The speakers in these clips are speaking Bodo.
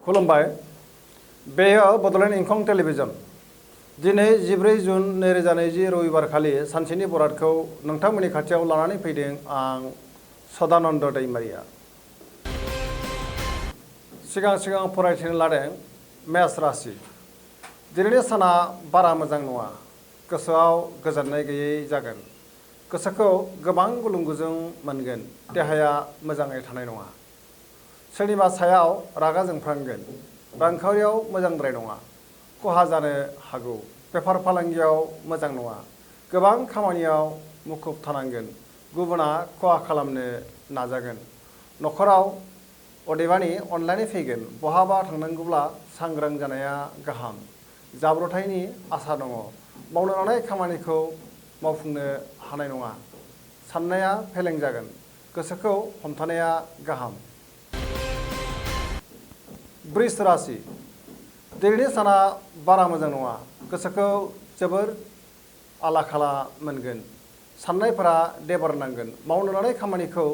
खुलुमबाय बेयो बड'लेण्ड इंखं टेलिभिजन दिनै 14 जुन 2020 रबिबार खालि सानसेनि बरादखौ नोंथांमोननि खाथियाव लानानै फैदों आं सदानन्द दैमारिया सिगां फरायथिनो लादों मेष राशि दिनैनि साना बारा मोजां नङा गोसोआव गोजोननाय गैयै जागोन गोसोखौ गोबां गुलुं गुजुं मोनगोन देहाया मोजाङै थानाय नङा सोरनिबा सायाव रागा जोंफ्रांगोन रांखावरियाव मोजांद्राय नङा खहा जानो हागौ बेफार फालांगियाव मोजां नङा गोबां खामानियाव मुखुब थानांगोन गुबुना खहा खालामनो नाजागोन न'खराव अदेबानि अनलायनाय फैगोन बहाबा थांनांगौब्ला सांग्रां जानाया गाहाम जाब्रबथायनि आसा दङ मावनो लानाय खामानिखौ मावफुंनो हानाय नङा साननाया फेलें जागोन गोसोखौ हमथानाया गाहाम वृष राशि दिनैनि साना बारा मोजां नङा गोसोखौ जोबोर आला खाला मोनगोन साननायफोरा देबार नांगोन मावनो लानाय खामानिखौ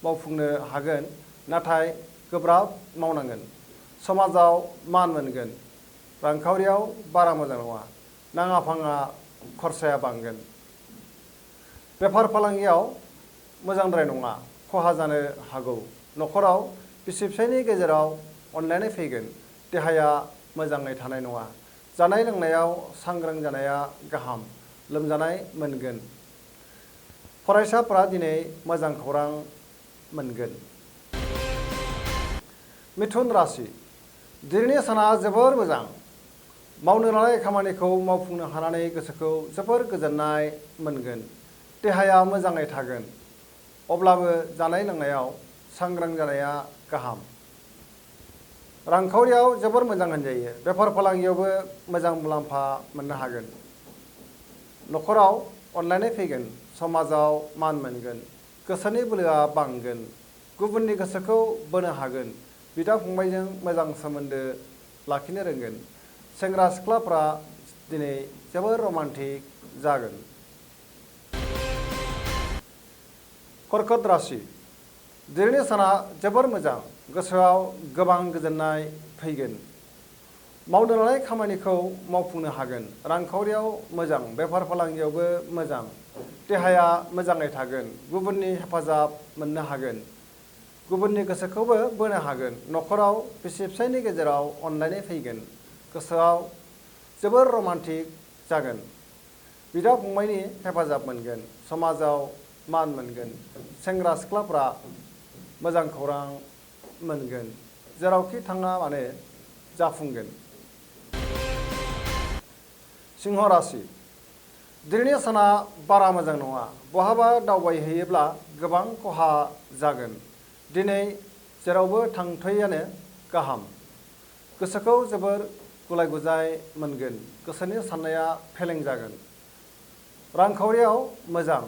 मावफुंनो हागोन नाथाय गोब्राब मावनांगोन समाजाव मान मोनगोन रांखावरियाव बारा मोजां नङा नाङा फाङा खरसाया बांगोन बेफार फालांगियाव मोजांद्राय नङा खहा जानो हागौ न'खराव बिसि फिसायनि गेजेराव अनलायनाय फैगोन देहाया मोजाङै थानाय नङा जानाय लोंनायाव सांग्रां जानाया गाहाम लोमजानाय मोनगोन फरायसाफोरा दिनै मोजां खौरां मोनगोन मिथुन राशि दिनैनि साना जोबोर मोजां मावनो लानाय खामानिखौ मावफुंनो हानानै गोसोखौ जोबोर गोजोननाय मोनगोन देहाया मोजाङै थागोन अब्लाबो जानाय लोंनायाव सांग्रां जानाया गाहाम रांखावरियाव जोबोर मोजां होनजायो बेफार फालांगियावबो मोजां मुलाम्फा मोननो हागोन न'खराव अनलायनाय फैगोन समाजाव मान मोनगोन गोसोनि बोलोआ बांगोन गुबुननि गोसोखौ बोनो हागोन बिदा फंबायजों मोजां सोमोन्दो लाखिनो रोंगोन सेंग्रा सिख्लाफ्रा दिनै जोबोर रमान्टिक जागोन कर्कट राशि दिनैनि साना जोबोर मोजां गोसोआव गोबां गोजोननाय फैगोन मावनो लानाय खामानिखौ मावफुंनो हागोन रांखावरियाव मोजां बेफार फालांगियावबो मोजां देहाया मोजाङै थागोन गुबुननि हेफाजाब मोननो हागोन गुबुननि गोसोखौबो बोनो हागोन न'खराव बिसि फिसायनि गेजेराव अनलायनाय फैगोन गोसोआव जोबोर रमान्टिक जागोन बिदा फंबायनि हेफाजाब मोनगोन समाजाव मान मोनगोन सेंग्रा सिख्लाफ्रा मोजां खौरां मोनगोन जेरावखि थाङा माने जाफुंगोन सिंह राशि दिनैनि साना बारा मोजां नङा बहाबा दावबायहैयोब्ला गोबां खहा जागोन दिनै जेरावबो थांथ'यैआनो गाहाम गोसोखौ जोबोर गुलाय गुजाय मोनगोन गोसोनि साननाया फेलें जागोन रांखावरियाव मोजां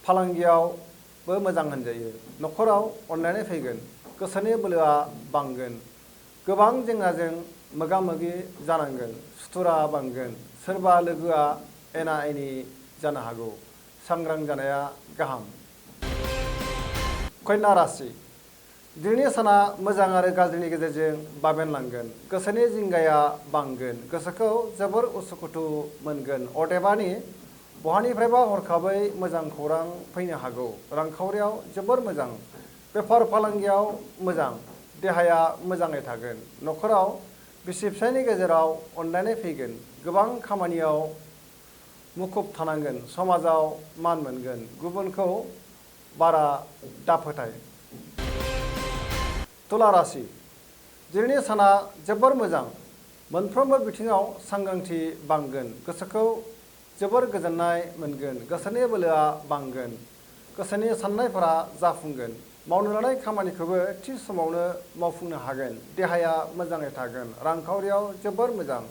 फालांगियावबो मोजां होनजायो न'खराव अनलायनाय फैगोन गोसोनि बोलोआ बांगोन गोबां जेंनाजों मोगा मोगि जानांगोन सुथुरा बांगोन सोरबा लोगोआ एना एनि जानो हागौ सांग्रां जानाया गाहाम कन्या राशि दिनैनि साना मोजां आरो गाज्रिनि गेजेरजों बाबेनलांगोन गोसोनि जिंगाया बांगोन गोसोखौ जोबोर उसुखुथु मोनगोन अदेबानि बहानिफ्रायबा हरखाबै मोजां खौरां फैनो हागौ रांखावरियाव जोबोर मोजां बेफार फालांगियाव मोजां देहाया मोजाङै थागोन न'खराव बिसि फिसायनि गेजेराव अनलायनाय फैगोन गोबां खामानियाव मुखुब थानांगोन समाजाव मान मोनगोन गुबुनखौ बारा दाफोथाय तुला राशि दिनैनि साना जोबोर मोजां मोनफ्रोमबो बिथिङाव सांग्रांथि बांगोन गोसोखौ जोबोर गोजोननाय मोनगोन गोसोनि बोलोआ बांगोन गोसोनि साननायफोरा जाफुंगोन मावनो लानाय खामानिखौबो थि समावनो मावफुंनो हागोन देहाया मोजाङै थागोन रांखावरियाव जोबोर मोजां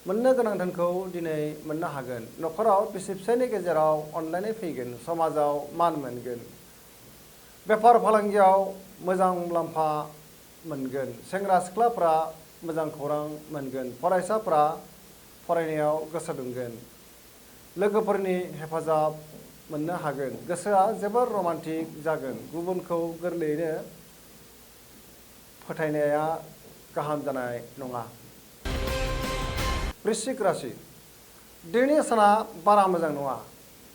मोननो गोनां धोनखौ दिनै मोननो हागोन न'खराव बिसि फिसायनि गेजेराव अनलायनाय फैगोन समाजाव मान मोनगोन बेफार फालांगियाव मोजां मुलाम्फा मोनगोन सेंग्रा सिख्लाफ्रा मोजां खौरां मोनगोन फरायसाफ्रा फरायनायाव गोसो दुंगोन लोगोफोरनि हेफाजाब मोननो हागोन गोसोआ जोबोर रमान्टिक जागोन गुबुनखौ गोरलैयैनो फोथायनाया गाहाम जानाय नङा। वृश्चिक राशि दिनैनि साना बारा मोजां नङा।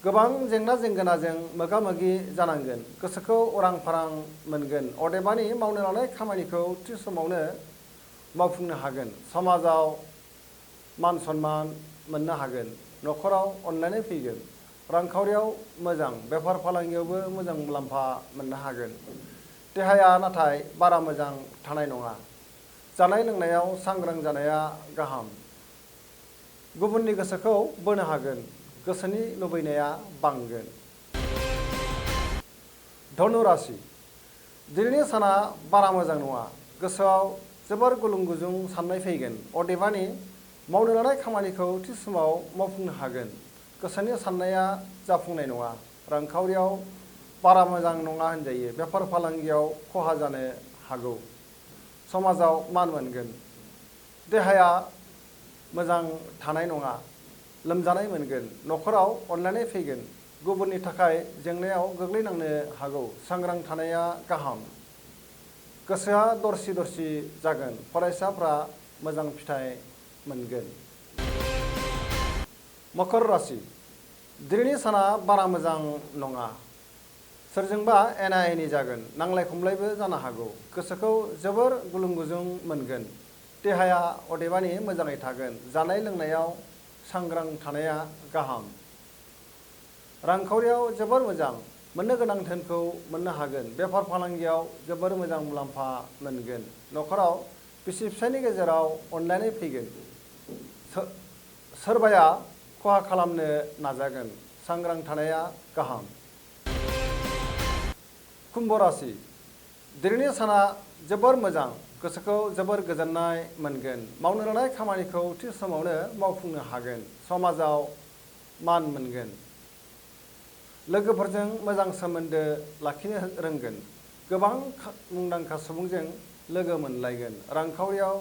गोबां जेंना जेंगोनाजों मोगा मोगि जानांगोन। गोसोखौ उरां फारां मोनगोन। अदेबानि मावनो लानाय खामानिखौ थि समावनो मावफुंनो हागोन। समाजाव मान सन्मान मोननो हागोन। न'खराव अनलायनाय फैगोन। रांखावरियाव मोजां, बेफार फालांगियावबो मोजां मुलाम्फा मोननो हागोन। देहाया नाथाय बारा मोजां थानाय नङा। जानाय लोंनायाव सांग्रां जानाया गाहाम। गुबुननि गोसोखौ बोनो हागोन। गोसोनि लुबैनाया बांगोन। धनु राशि दिनैनि साना बारा मोजां नङा। गोसोआव जोबोर गुलुं गुजुं साननाय फैगोन। अदेबानि मावनो लानाय खामानिखौ थि समाव मावफुंनो हागोन। गोसोनि साननाया जाफुंनाय नङा। रांखावरियाव बारा मोजां नङा होनजायो। बेफार फालांगियाव खहा जानो हागौ। समाजाव मान मोनगोन। देहाया मोजां थानाय नङा। लोमजानाय मोनगोन। न'खराव अनलायनाय फैगोन। गुबुननि थाखाय जेंनायाव गोग्लैनांनो हागौ। सांग्रां थानाया गाहाम। गोसोआ दरसि दरसि जागोन। फरायसाफ्रा मोजां फिथाइ मोनगोन। मकर राशि दिनैनि साना बारा मोजां नङा। सोरजोंबा एना एनि जागोन। नांलाय खमलायबो जानो हागौ। गोसोखौ जोबोर गुलुं गुजुं मोनगोन। देहाया अदेबानि मोजाङै थागोन। जानाय लोंनायाव सांग्रां थानाया गाहाम। रांखावरियाव जोबोर मोजां। मोननो गोनां धोनखौ मोननो हागोन। बेफार फालांगियाव जोबोर मोजां मुलाम्फा मोनगोन। न'खराव बिसि फिसायनि गेजेराव अनलायनाय फैगोन। सोरबाया खहा खालामनो नाजागोन। सांग्रां थानाया गाहाम। कुम्भ राशि दिनैनि साना जोबोर मोजां। गोसोखौ जोबोर गोजोननाय मोनगोन। मावनो लानाय खामानिखौ थि समावनो मावफुंनो हागोन। समाजाव मान मोनगोन। लोगोफोरजों मोजां सोमोन्दो लाखिनो रोंगोन। गोबां मुंदांखा सुबुंजों लोगो मोनलायगोन। रांखावरियाव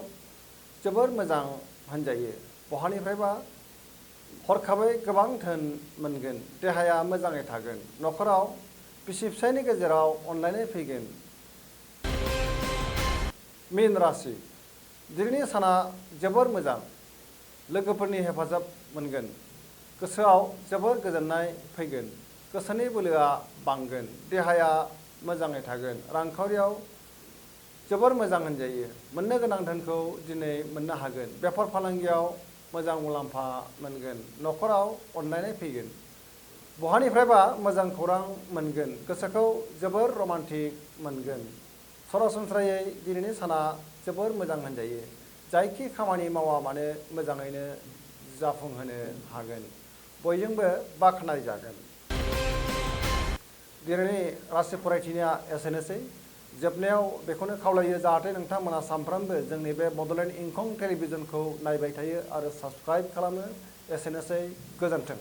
जोबोर मोजां होनजायो। बहानिफ्रायबा हरखाबै गोबां धोन मोनगोन। देहाया मोजाङै थागोन। न'खराव बिसि फिसायनि गेजेराव अनलायनाय फैगोन। मीन राशि दिनैनि साना जोबोर मोजां। लोगोफोरनि हेफाजाब मोनगोन। गोसोआव जोबोर गोजोननाय फैगोन। गोसोनि बोलोआ बांगोन। देहाया मोजाङै थागोन। रांखावरियाव जोबोर मोजां होनजायो। मोननो गोनां धोनखौ दिनै मोननो हागोन। बेफार फालांगियाव मोजां मुलाम्फा मोनगोन। न'खराव अनलायनाय फैगोन। बहानिफ्रायबा मोजां खौरां मोनगोन। गोसोखौ जोबोर रमान्टिक मोनगोन। सरासनस्रायै दिनैनि साना जोबोर मोजां होनजायो। जायखि खामानि मावा मानो मोजाङैनो जाफुंहोनो हागोन। बयजोंबो बाख्नायजागोन। दिनैनि राशि फरायथिनाया एसेनोसै। जोबनायाव बेखौनो खावलायो जाहाथे नोंथांमोना सानफ्रामबो जोंनि बे बड'लेण्ड इंखं टेलिभिजनखौ नायबाय थायो आरो साबस्क्राइब खालामो। एसेनोसै, गोजोन्थों।